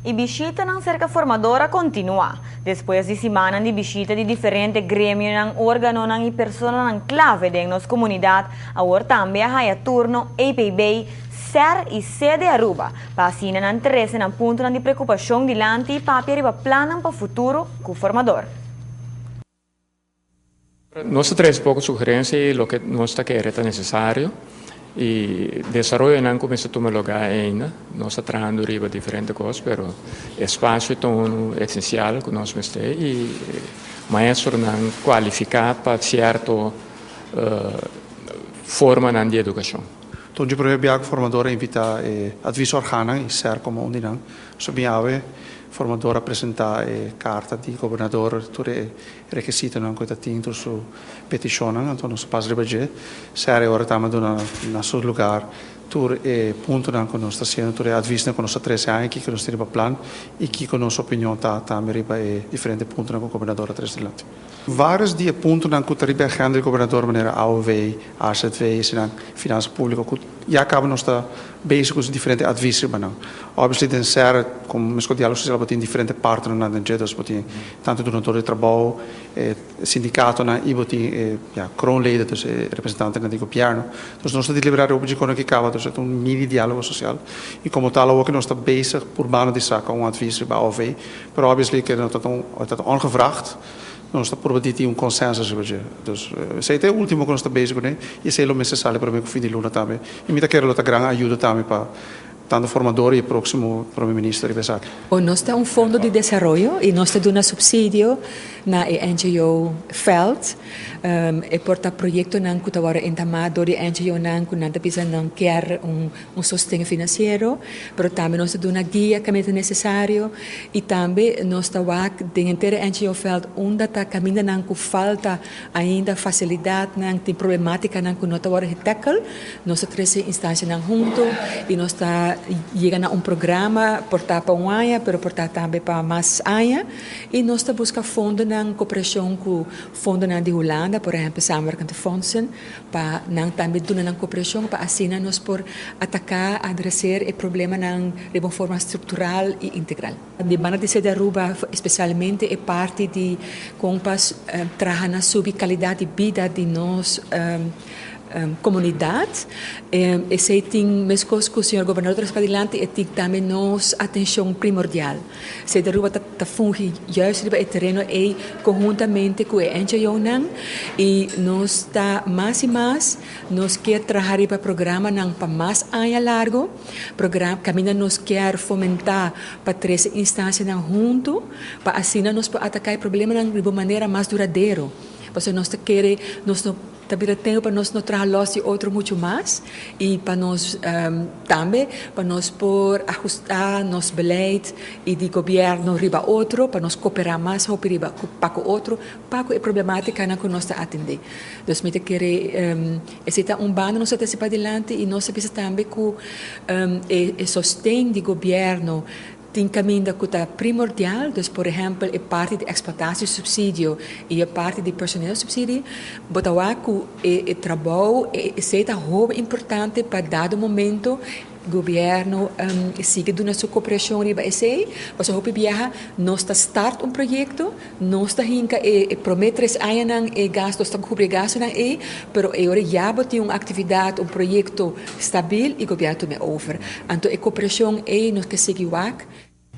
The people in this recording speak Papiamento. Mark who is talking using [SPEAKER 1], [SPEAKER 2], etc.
[SPEAKER 1] E bishitanan serka formador a kontinuá. Despues di simannan di bishita di diferente gremionan, organonan i personanan klave den nos komunidat, awor tambe a haya turno EPB, SER i Cede Aruba, pa asina nan trese nan puntonan di preokupashon dilanti i papia riba plannan pa futuro ku formador.
[SPEAKER 2] Nos ta trese poko sugerensia i loke nos ta kere ta nesesario i desaroyonan ku mester tuma lugá ainda. Nos ta trahando riba diferente kos, pero espasio ta unu esensial ku nos mester i maestronan kualifiká pa sierto formanan di edukashon.
[SPEAKER 3] Tur dje promé biaha ku formador a invitá e advisorgannan i ser komo un di nan. So bin awe formador a presentá e karta di gobernador tur e rekisitonan ku e ta tin, tur su petishonnan, anto nos a pasa riba dje. Ser e ora tambe a duna na su lugar tur e puntonan ku nos ta hasiendo, tur e advisnan ku nos a trese aña, kiko nos tin riba plan i kiko nos opinion ta tambe riba e diferente puntonan ku gobernador a trese dilanti. Vários di e puntonan ku ta riba e agenda di gobernador manera AOV, AZV, eseinan, finansa públiko ku ya kaba nos ta bezig ku diferente advis riba nan. Obviously den SER komo meskos diálogo sosial bo tin diferente partnernan den dje, dus bo tin tantu dunador di trabou, e sindikatonan i bo tin e ya kroonleden, dus e representantenan di gobièrnu. Dus nos ta deliberá riba dje kono ki kaba, dus e ta un mini diálogo sosial i komo tal awor ku nos ta bezig purbando di saka un advis riba AOV, pero obviously ke no ta ta un ta ta ongevraagd. Nos ta purba di tin un consensus riba dje. Dus esei ta e ultimo cu nos ta bezig cune y esei lo mester sali prome cu fin di luna tambe. Y mi ta kere lo ta gran ayuda tambe pa tanto formador y e proximo prome minister riba esaki.
[SPEAKER 4] O nos ta un fondo di desaroyo y nos ta duna subsidio na e NGO veld. E por ta proyectonan cu ta worde entama door di NGOnan cu nan ta bisa nan kier un un sosten financiero, pero tambe nos ta duna guia caminda ta necesario y tambe nos ta wak den henter e NGO veld unda ta camindanan cu falta ainda facilidadnan, tin problematicanan cu no ta worde getackle, nos ta trece instancianan hunto y nos ta yega na un programa por ta pa un aña pero por ta tambe pa mas aña y nos ta busca fondonan, cooperacion cu fondonan di Hulanda, por ehempel samenwerkende fondsen. Pa nan tambe duna nan koperashon pa asina nos por ataká, adreser e problemanan riba un forma struktural i integral. Di banda di Sede Aruba, espesialmente e parti di kon pa traha na subi kalidat di bida di nos komunidat, esei tin meskos ku señor Gobernador ta trese padilanti, e tin tambe nos atenshon primordial. Sede Aruba ta fungi juist riba e tereno ei conhuntamente cu e NGOnan y nos ta mas y mas nos kier traha riba programanan pa mas aña largo, program caminda nos kier fomenta pa trece instancianan hunto pa asina nos por ataca e problemanan riba un manera mas duradero, pasobra nos ta kere nos no. Ta bira tempu pa nos no traha lòs di otro muchu mas i pa nos tambe pa nos por ahustá nos beleid i di gobièrnu riba otro, pa nos koperá mas hopi riba pa ku otro pa ku e problemátikanan ku nos ta atendé. Dus mi ta kere esei ta un banda nos ta trese padilanti i nos ta bisa tambe ku e sosten di gobièrnu Tin kaminda ku ta primordial, dus por ehèmpel e parti di eksplotatie subsidio i e parti di personeel subsidie, bo ta wak ku e trabou esei ta hopi importante pa dado momento gobièrnu sigui duna su koperashon riba esei, pasobra hopi biaha nos ta start un proyekto, nos ta hinka e promé tres añanan e gasto, nos ta kubri e gastonan ei, pero e ora ya bo tin un aktividat, un proyekto stabil i gobièrnu tuma e over. Anto e koperashon ei nos ke sigui wak.